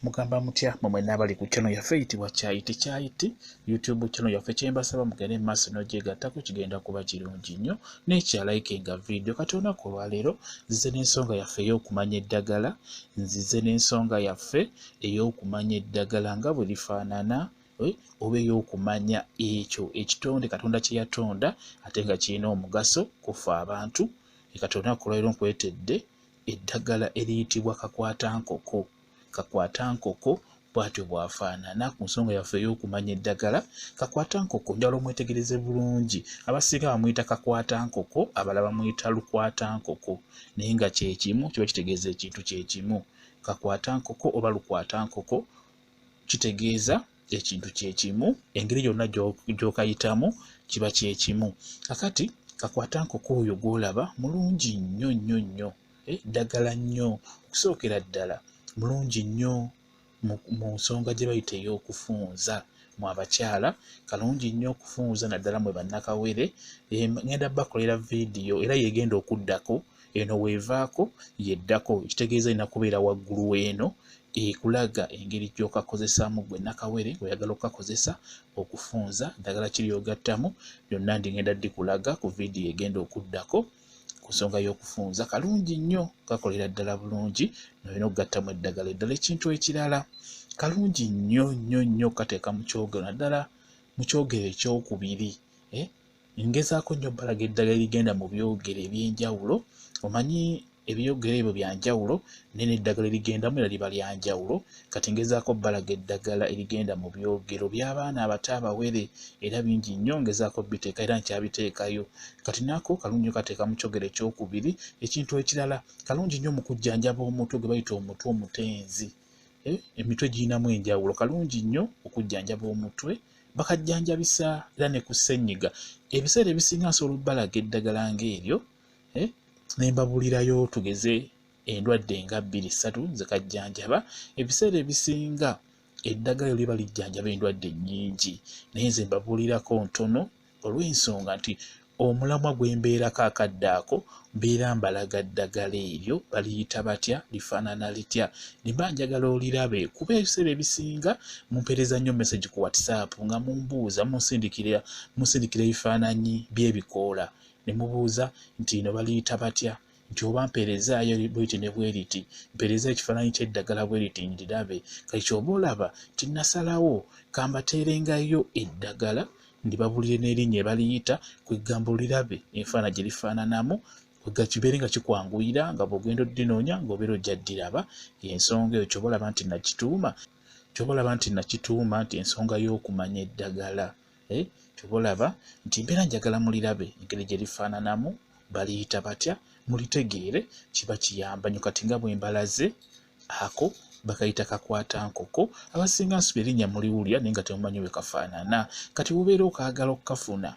Mugamba mutya mwe mwenna abali ku channel yaffe eyitibwa Kyayiti Kyayiti YouTube channel yaffe? Kyembasaba mugende mu maaso n'ogyegattako, kigenda kuba kirungi nnyo. N'ekyalikinga vidiyo. Kati olunaku olwaleero nzize n'ensonga yaffe ey'okumanya eddagala, nzize n'ensonga yaffe ey'okumanya eddagala nga bwe lifaanana, oba ey'okumanya ekyo ekitonde Katonda kye yatonda ate nga kirina omugaso ku ffe abantu. Kati olunaku olwaleero nkuleetedde eddagala eriyitibwa kakwatankoko. Kakwatankoko bw'atyo bw'afaanana. Ku nsonga yaffe ey'okumanya eddagala kakwatankoko, njagala omwetegereze bulungi. Abasinga bamuyita kakwatankoko, abalala bamuyita lukwatankoko, naye nga kye kimu, kiba kitegeeza ekintu kye kimu. Kakwatankoko oba lukwatankoko kitegeeza ekintu kye kimu, engeri yonna gy'okayitamu kiba kye kimu. Kakati kakwatankoko oyo gw'olaba mulungi nnyo nnyo nnyo, ddagala nnyo. Okusookera ddala mulungi nnyo mu nsonga gye bayita ey'okufunza mu abakyala, kalungi nnyo okufunza naddala mwe bannakawere. Ngenda bakolera vidiyo era yegenda okuddako, eno weevaako yeddako, ekitegeeza erina kubeera waggulu w'eno ekulaga engeri gy'okakozesaamu ggwe nnakawere ng'oyagala okukakozesa okufunza, ddagala ki ly'ogattamu, byonna ndigenda ddikulaga ku vidiyo egenda okuddako ku nsonga y'okufunza. Kalungi nnyo, kakolera ddala bulungi, n'olina okugattamu eddagala eddala. Ekintu ekirala, kalungi nnyo nnyo nnyo okukateeka mu kyogero, naddala mu kyogero ekyokubiri. Ngezaako nnyo obbalaga eddagala erigenda mu byogero eby'enjawulo. Omanyi ebyogero ebyo bya njawulo, naye n'eddagala erigendamu era liba lya njawulo. Kati ngezaako obbalaga eddagala erigenda mu byogero by'abaana abato abawere, era bingi nnyo ngezaako biteeka era nkyabiteekayo. Kati nako kalungi nnyo kateeka mu kyogero ekyokubiri. Ekintu ekirala, kalungi nnyo mu kujjanjaba omutwe gwe bayita omutwe omutenzi. Emitwe girinamu enjawulo, kalungi nnyo okujjanjaba omutwe, bakajjanjabisa era ne ku ssenyiga. Ebiseera ebisinga nsobola obbalaga eddagala ng'eryo, ne mbabuulirayo tugeze endwadde nga bbiri ssatu ze kajjanjaba. Ebiseera ebisinga eddagala eryo liba lijjanjaba endwadde nnyingi, naye nze mbabuulirako ntono olw'ensonga nti omulamwa gwe mbeerako akadde ako mbeera mbalaga ddagala eryo baliyita batya, lifaanana litya. Nimba njagala olirabe, kuba ebiseera ebisinga mumpeereza nnyo message ku WhatsApp nga mumbuuza, munsindikira ebifaananyi by'ebikoola ne mubuuza nti ino baliyita batya, nti oba mpeerezaayo bweti ne bweriti, mpeereza ekifaananyi ky'eddagala bweriti ndirabe. Kati ky'oba olaba nti nasalawo kambateerengayo eddagala ndibabulire n'erinnya baliyita, kwegamba olirabe enfaanana gye lifaananamu, kibeere nga kikwanguyira nga bw'ogenda oddinoonya ng'obeera ojja ddiraba. Ensonga eyo ky'oba olaba nti nakituuma, ky'oba olaba nti nakituuma nti ensonga y'okumanya eddagala. Ky'oba olaba nti mbeera njagala mulirabe engeri gye lifaananamu, baliyita batya, mulitegeere, kiba kiyamba nnyo. Kati nga bwe mbalaze ako bakayita kakwatankoko, abasinga nsuba erinnya muliwulira naye nga temumanyi bwe kafaanana. Kati bw'obeera okaagala okukafuna,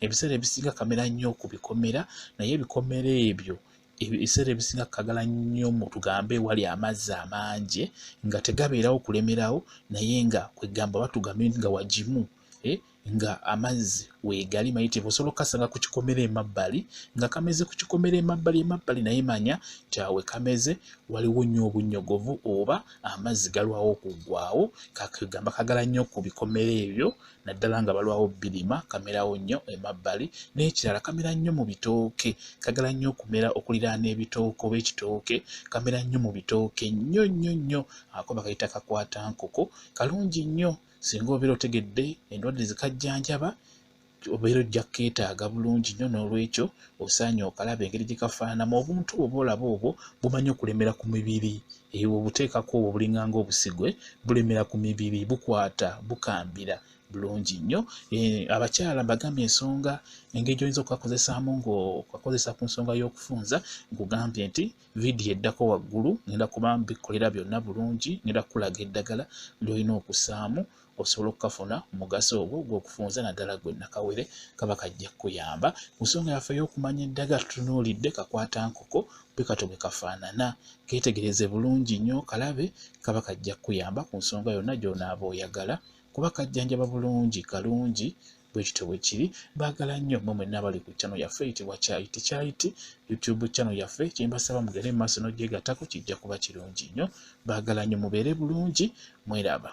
ebiseera ebisinga kamera nnyo ku bikomera, naye ebikomera ebyo ebiseera ebisinga kagala nnyo mu tugambe ewali amazzi amangi nga tegabeerawo kulemerawo, naye nga kwegamba batugambe nga wagimu, nga amazzi weegali mayitirivu. Osobola okukasanga ku kikomera emabbali nga kameze ku kikomera emabbali emabbali, naye manya nti awo we kameze waliwo nnyo obunnyogovu oba amazzi galwawo okuggwaawo. Kagamba kagala nnyo ku bikomera ebyo naddala nga balwawo bbirima, kamerawo nnyo emabbali. N'ekirala kamera nnyo mu bitooke, kagala nnyo okumera okuliraana ebitooke oba ekitooke, kamera nnyo mu bitooke nnyo nnyo nnyo. Ako bakayita kakwatankoko, kalungi nnyo singa obeera otegedde endwadde zikajjanjaba, obeera ojja kukeetaaga bulungi nnyo. N'olwekyo osaanye okalaba engeri gye kafaananamu. Obuntu oba olaba obwo bumanyi okulemera ku mibiri, obuteekako obwo bulinga ng'obusigwe, bulemera ku mibiri, bukwata bukambira bulungi nnyo. Abakyala mbagambye ensonga engeri gy'oyinza okukakozesaamu ng'okakozesa ku nsonga y'okufunza. Nkugambye nti vidiyo eddako waggulu ngenda kuba mbikolera byonna bulungi, ngenda kukulaga eddagala ly'olina okussaamu osobola okukafuna omugaso ogwo gw'okufunza, naddala ggwe nnakawere, kaba kajja kukuyamba. Ku nsonga yaffe ey'okumanya eddagala tutunuulidde kakwatankoko bwe katyo bwe kafaanana. Keetegereze bulungi nnyo kalabe, kaba kajja kukuyamba ku nsonga yonna gy'onaaba oyagala, kuba kajjanjaba bulungi, kalungi. Bwe kityo bwe kiri. Baagala nnyo mmwe mwenna abali ku channel yaffe eyitibwa Kyayiti Kyayiti YouTube channel yaffe. Kye mbasaba mugende mu maaso n'ogyegattako, kijja kuba kirungi nnyo. Baagala nnyo, mubeere bulungi, mweraba.